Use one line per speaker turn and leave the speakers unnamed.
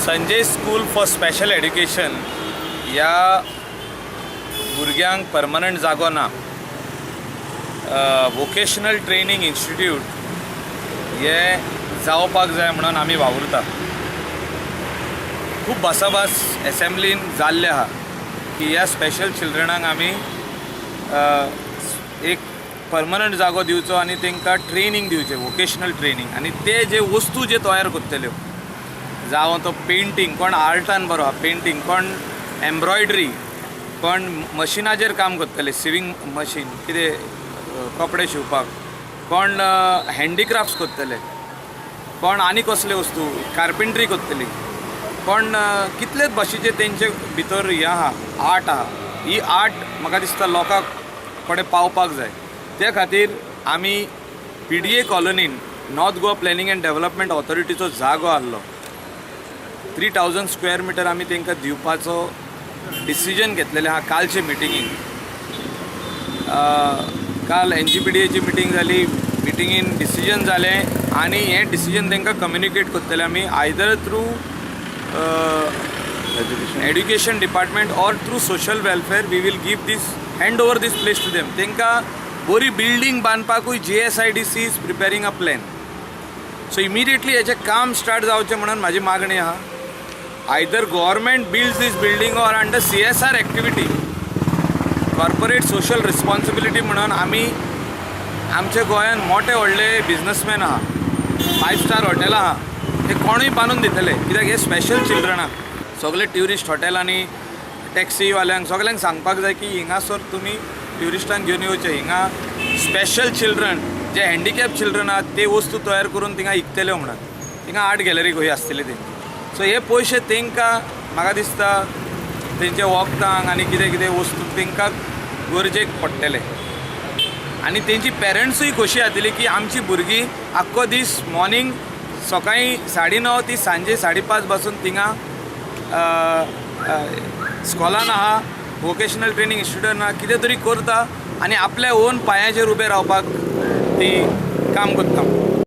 Sanjay school for special education ह्या भुरग्यांक permanent जागो ना. वोकेशनल ट्रेनींग इन्स्टिट्यूट हे जावपाक जाय म्हणून आमी वावुरता. खूब भासाभास एसेंब्लीन जाल्ले आहा की ह्या स्पेशल चिल्ड्रनाक आमी एक परमनंट जागो दिवचो आनी तांकां ट्रेनींग दिवचें, वोकेशनल ट्रेनींग, आनी ते जे वस्तू जे तयार करतल्यो, जावं तो पेंटींग, कोण आर्टान बरो आहा, पेंटींग, कोण एम्ब्रॉयडरी, कोण मशिनाचेर काम करतले, सिवींग मशीन कितें, कपडे शिंवपाक, कोण हँडीक्राफ्ट्स करतले, कोण आनी कसले वस्तू, कार्पेंट्री करतली, कोण कितलेच भाशेचे तेंचे भितर हें आहा, आर्ट आहा. ही आर्ट म्हाका दिसता लोकांक कडेन पावपाक जाय. त्या खातीर आमी पीडीए कॉलनीन north Goa planning and development ऑथॉरिटीचो जागो आहलो, 3000 स्क्वेअर मिटर आमी तांकां दिवपाचो डिसिजन घेतलेलें आहा कालचे मिटिंगेन. काल एनजीपीडीएची मिटींग जाली, मिटिंगेन डिसिजन जालें आनी हें डिसिजन तांकां कम्युनिकेट करतले आमी either through education department or through social welfare. We will give this hand over this place to them. तांकां बरी building बांदपाकूय GSIDC is preparing a plan. So immediately हेचें काम स्टार्ट जावचें म्हणून म्हाजी मागणी आहा. Either government builds this building or under CSR activity, corporate social responsibility म्हणून आमी आमच्या गोंयांत मोठे व्हडले बिजनसमॅन आहा, फायव स्टार हॉटेलां आहा, ते कोणूय बांदून दितले, कित्याक हे स्पेशल चिल्ड्रनाक. सगळे ट्युरिस्ट हॉटेलांनी, टॅक्सीवाल्यांक, सगल्यांक सांगपाक जाय की हिंगासर तुमी ट्युरिस्टांक घेवन येवचे, हिंगा स्पेशल चिल्ड्रन जे हँडिकॅप चिल्ड्रन आहात ते वस्तू तयार करून थिंगा इकतल्यो म्हणून. थिंगा आर्ट गॅलरी खंय आसतली तेंची. सो हे पयशे तांकां म्हाका दिसता तेंच्या वखदांक आनी कितें कितें वस्तू तांकां गरजेक पडटले आनी तेंची पेरंट्सूय खोशी जातली की आमची भुरगीं आख्खो दीस मॉर्निंग सकाळीं 9:30 ती सांजे 5:30 पासून थिंगा स्कॉलान आहा, वोकेशनल ट्रेनींग इन्स्टिट्यूटान आहा, कितें तरी करता आनी आपल्या ओन पांयाचेर उबें रावपाक ती काम करता.